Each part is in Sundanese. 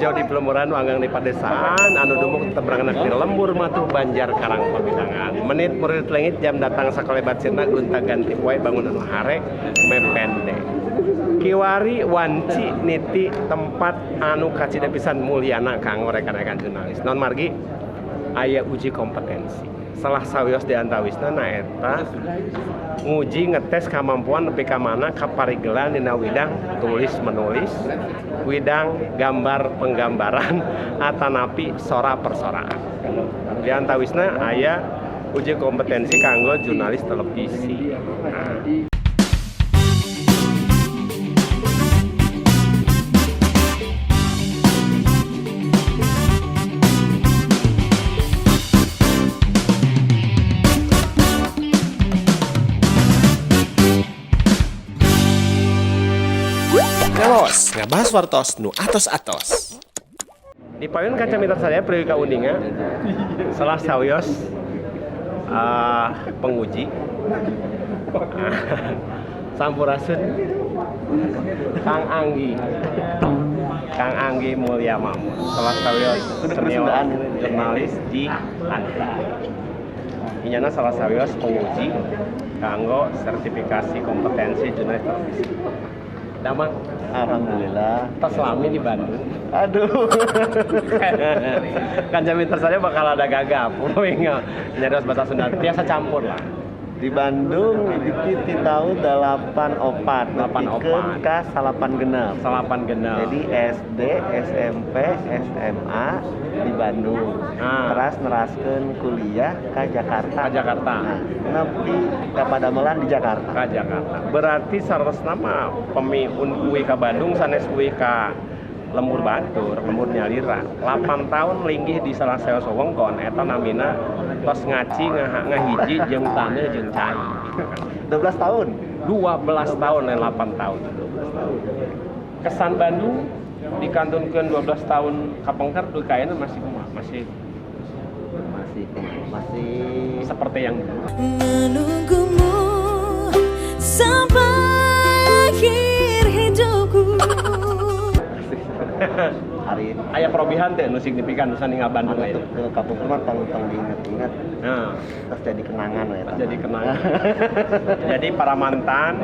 Hejo di Pelemuran, Wanggang di Padesaan, anu dumuk tetep di lembur matuh Banjar Karang Pamidangan. Menit murid lengit jam datang sakolebat sirna gonta ganti poe bangun anu hare mepende. Kiwari wanci niti tempat anu kacida pisan mulyana kanggo rekan-rekan jurnalis. Non margi aya uji kompetensi. Salah sawios di antawisna naeta nguji ngetes kemampuan nepi ka mana kaparigelan dina widang tulis menulis, widang gambar penggambaran, atanapi sora persoraan. Di antawisna aya uji kompetensi kanggo jurnalis televisi. Nah. Ngawas, ngabahas wartos nu atos-atos. Di payun kaca mitra saya priwi kauninga salah sawios penguji sampurasun Kang Anggi, Kang Anggi Mulya Mamun, salah sawios senior jurnalis di Antara. Inyana salah sawios penguji kanggo sertifikasi kompetensi jurnalis televisi. Damang. Alhamdulillah. Tos lami di Bandung. Aduh. Kan mitra saya bakal ada gagap. Nyarios bahasa Sunda biasa campur lah. Di Bandung mimiti ti tahun 84 84 ka salapan genep. Salapan genep. Jadi SD, SMP, SMA di Bandung. Ah. Teras neraskeun kuliah ka Jakarta. Ka Jakarta. Nah, nepi ka padamelan di Jakarta. Ka Jakarta. Berarti sarosna mah pemi uwi ka Bandung sanes uwi ka lembur batur, lembur nyalira. 8 tahun linggih di salah sawios wewengkon eta namina tos ngaci ngahiji jeung taneuh jeung cai. 12 tahun. 12 tahun dan 8 tahun. 12 tahun. Kesan Bandung dikantunkeun 12 tahun kapengker dugi ka ayeuna masih kumaha? Masih masih masih seperti yang dulu. Menunggumu sampai akhir hidupku. Hari aya perobihan teh nu signifikan nu ninggal Bandung anu aya. Ke kapungkur mah tong tong diinget-inget. Nah, terus jadi kenangan we eta. Jadi kenangan. Jadi para mantan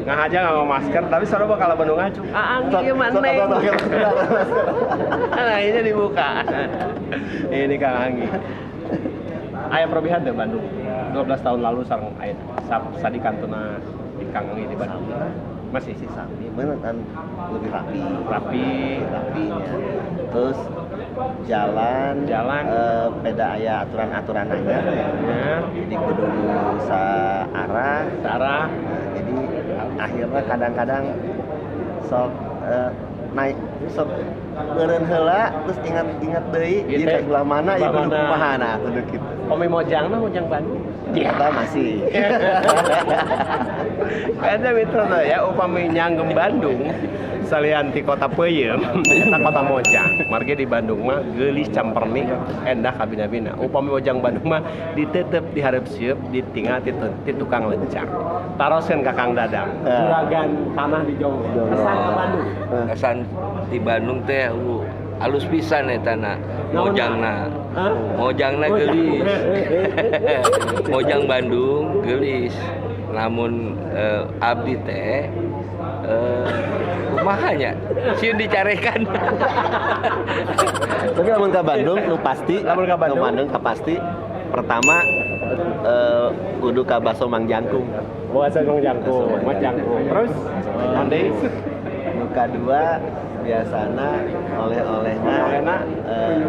ngahaja nganggo masker tapi selalu bakal Bandung ngacu. Ah, Sok, ieu mah sok, neng. sok, sok, sok, sok. Nah, ini dibuka. Ini Kang Anggi. Aya perobihan teh Bandung. 12 tahun lalu sareng aya sadi kantuna di Kang Anggi di Bandung. Masih sih sami, bener kan lebih rapi. Rapi. Rapinya. Terus jalan, Jalan. Beda aya aturan-aturan anyar. Ya. Jadi kudu saarah. Saarah. Nah, jadi akhirnya kadang-kadang sok naik sok eureun heula terus ingat-ingat deui Gitu. ieu ka belah mana ieu Belah kudu mana. kumaha nah kudu kitu. Pami mojang mah mojang Bandung. Eta masih. Kayaknya mitra tuh ya upami nyanggem Bandung salian ti kota Peuyeum eta kota Mojang. Margi di Bandung mah geulis camperni endah kabina-bina. Upami Mojang Bandung mah ditetep di hareup sieup ditinggal ti tukang lencang. Taroskeun ka Kang Dadang. Juragan tanah di Jonggol. Kesan ke Bandung. Kesan di Bandung teh alus pisan eta na. Mojangna. Hah? Mojangna geulis. Mojang Bandung geulis. Namun abdi teh kumaha nya? Sieun dicarekan. Tapi lamun ka Bandung nu pasti, Lamun ka Bandung. Nu Bandung ka pasti pertama kudu ka Baso Mang Jangkung. Baso Mang Jangkung, Mang Jangkung. Terus nanti nu kadua biasana oleh-olehna Oleh-olehna?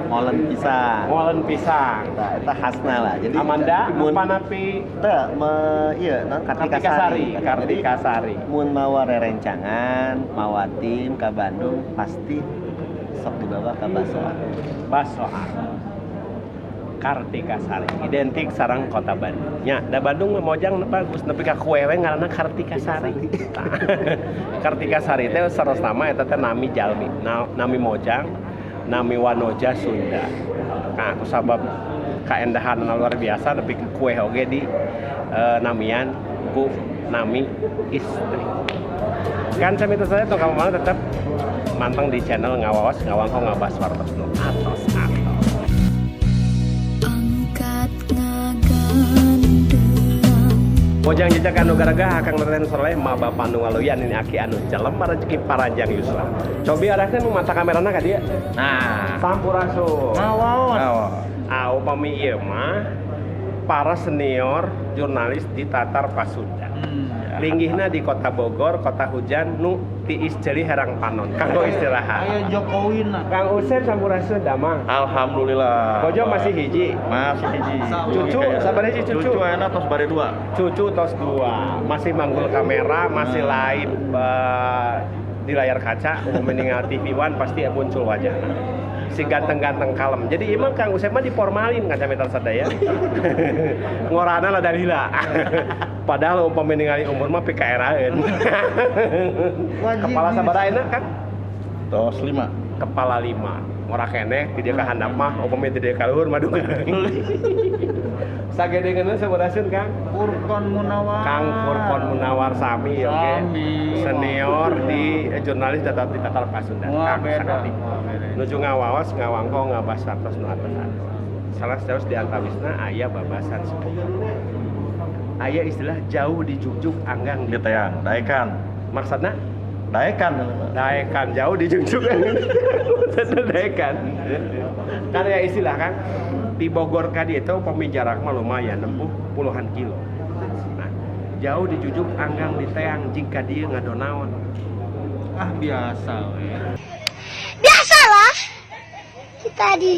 Molen pisang. Molen pisang. Nah, eta khasna lah. Jadi Amanda mun Panapi teu me ieu non Kartika Kartika Sari, Sari. Kartika Sari. Mun mawa rerencangan, mawa tim ka Bandung pasti sok dibawa ka Baso. Baso Kartika Sari identik sareng kota Bandung. Nya, da Bandung mah mojang bagus nepi ka kue we ngaranna Kartika Sari. Kartika Sari teh saros nama eta teh nami jalmi, nami mojang, nami wanoja Sunda. Nah, kusabab kaendahan luar biasa nepi ka kue oge di namian ku nami istri. Kan sami saya tong ka mana tetep Manteng di channel Ngawaos Ngawangkong Ngabahas Wartos nu atos atos. Angkat ngagandeng. Mojang jejak anu garagah akang neren soleh ma bapa nu ngaluyan ini aki anu jelema rezeki paranjang yuswa. Cobi arahkeun mata kamerana ka dieu. Nah, Sampurasun. Ngawaos. Ah, upami ieu mah para senior jurnalis di Tatar Pasundan. Linggihna di Kota Bogor, kota hujan nu tiis ceuli herang panon kanggo istirahat. Aya Jokowi na. Kang Usep, sampurasun, damang? Alhamdulillah. Bojo masih hiji. Masih hiji. Cucu, sabar hiji cucu. Cucu enak tos bare dua. Cucu tos dua, masih manggul kamera, masih live di layar kaca, umum meninggal TV One pasti muncul wajahnya. Si ganteng-ganteng kalem. Jadi emang Kang Usep mah diformalin kacamata sadaya. Ngorana lah dalila. Padahal upami ningali umur mah pikaeraeun. Kepala sabaraha enak kan? Tos lima. Kepala lima. Ngora keneh ti dieu ka handap mah, upami ti dieu ka luhur mah duh. Sagedengeunna sabarasun, Kang? Furqon Munawar. Kang Furqon Munawar sami, oke. Sami. Senior di jurnalis data di Tatar Pasundan. Wah, Kang beda. Sakti. Wah, beda. Nuju ngawaos ngawangkong ngabahas atos nu atos atos. Salah salah di antawisna aya babasan sepuh. Aya istilah jauh dijugjug anggang di Di teang, daekan. Maksudna? Daekan. Daekan, jauh dijugjug. Maksudna daekan. Kan ya istilah kan di Bogor ka dieu teh upami jarak mah lumayan nempuh puluhan kilo. Nah, jauh dijujuk anggang di teang jika dia ngadonaon. Ah, biasa we. Biasalah kita di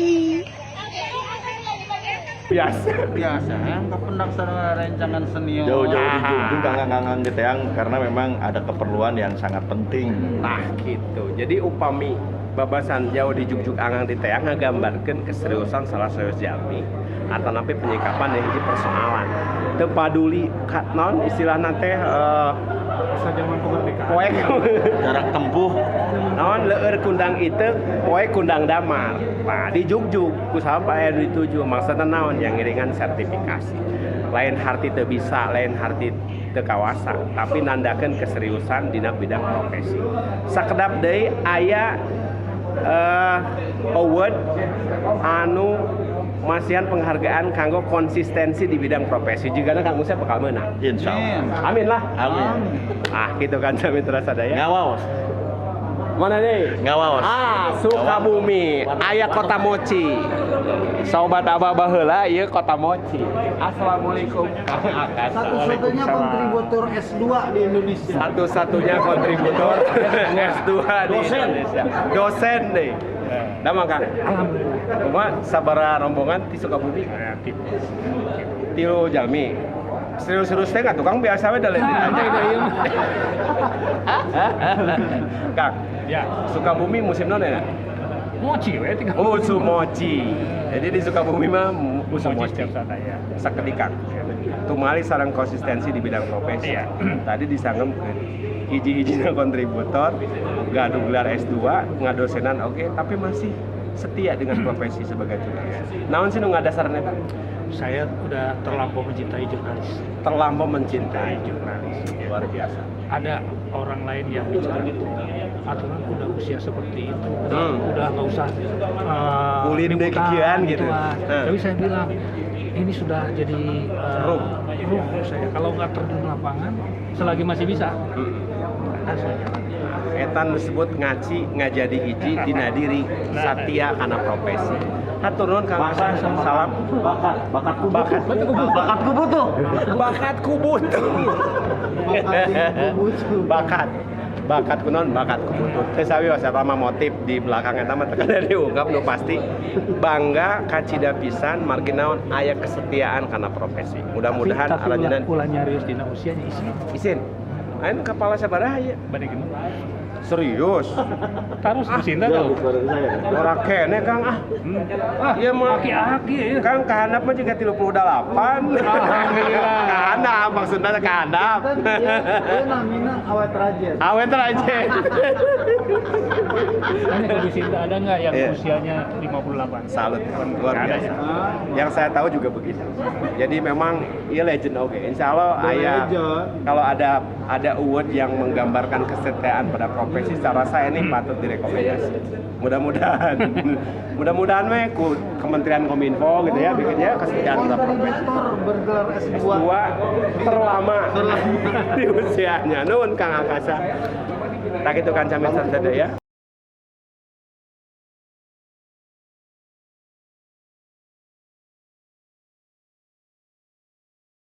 Biasa. Biasa yang kependak sareng rencangan senior. Jauh-jauh Ah. dijugjug anggang-anggang di teang karena memang ada keperluan yang sangat penting. Nah, gitu. Jadi upami babasan jauh dijugjug anggang di teang ngagambarkeun keseriusan salah serius jalmi atau napi penyikapan yang hiji persoalan. Teu paduli ka naon istilahna teh poek Jarak tempuh naon leueur kundang itu poek kundang damar. Nah, dijugjug ku sabab aya nu dituju maksudna naon yang ngiringan sertifikasi. Lain harti teu bisa, lain harti teu kawasa, tapi nandakeun keseriusan dina bidang profesi. Sakedap deui aya award anu masihan penghargaan kanggo konsistensi di bidang profesi. Jigana Kang Usep bakal meunang. Insya Allah. Amin lah. Amin. Ah, gitu kan mitra sadaya. Ngawaos. Mana nih? Ngawaos. Ah, Sukabumi, aya Kota Mochi. Sobat Abah baheula ieu Kota Mochi. Assalamualaikum. Satu-satunya kontributor S2 di Indonesia. Satu-satunya kontributor S2 di Indonesia. Dosen deh. Damang Kang. Alhamdulillah. Kumaha sabaraha rombongan di Sukabumi? Tilu jalmi. Serius-serius teh nggak tukang biasa we da lain ditanya. Kang, Ya, Sukabumi musim naon ya? Mochi we tinggal. Oh, musim mochi. Jadi di Sukabumi mah musim Mochi mochi. setiap saat ya. Sakedik, Kang. Tumali sareng konsistensi di bidang profesi. Iya. Tadi disangemkeun hiji-hijina kontributor, gaduh gelar S2, ngadosenan oke, tapi masih setia dengan profesi sebagai jurnalis. Naon sih nu ngadasarna eta? Saya udah terlampau mencintai jurnalis. Terlampau mencintai Jurnalis. Luar biasa. Ada orang lain yang bicara gitu. Aturan udah usia seperti itu, udah udah nggak usah Ulin deh liputan, kikian gitu. gituan. Tapi saya bilang ini sudah jadi Ruh. ruh saya. Kalau nggak terjun lapangan, selagi masih bisa, harus saya jalan. Eta nu disebut ngaci ngajadi hiji dina diri satia kana profesi. Hatur nuhun Kang. Salam. Bakat, bakatku Bakat. Bakatku butuh. Bakatku butuh. Bakat. Bakat kunaon bakatku butuh. Teu sawios eta mah motif di belakang eta mah teu kada diungkap nu pasti bangga kacida pisan margi naon aya kesetiaan kana profesi. Mudah-mudahan Tapi aranjeunna ulah nyarios dina usianya isin. Isin. Ayeuna kepala sabaraha ieu? Bade genep. Serius? Tarus Businda tau. Ora kene Kang ah. Ah, Ieu mah aki-aki ya. Kang kahandap mah juga 38. Alhamdulillah. Kahandap maksudnya kahandap. Dia namina awet rajen. Awet aja. Tanya ke Businda ada nggak yang Iya. usianya 58? Salut, luar Nggak ada biasa. ya? Yang saya tahu juga begitu. Jadi memang iya legend oke. Insya Allah The ayah legend. kalau ada award yang menggambarkan kesetiaan pada profesi profesi, saya rasa ini patut direkomendasi. Mudah-mudahan, mudah-mudahan we ku Kementerian Kominfo gitu ya, bikinnya kesetiaan terhadap profesi. Kontributor bergelar S2. S2 terlama di usianya. Nuhun, Kang Akasa. Tah kitu kan, Camin sadaya.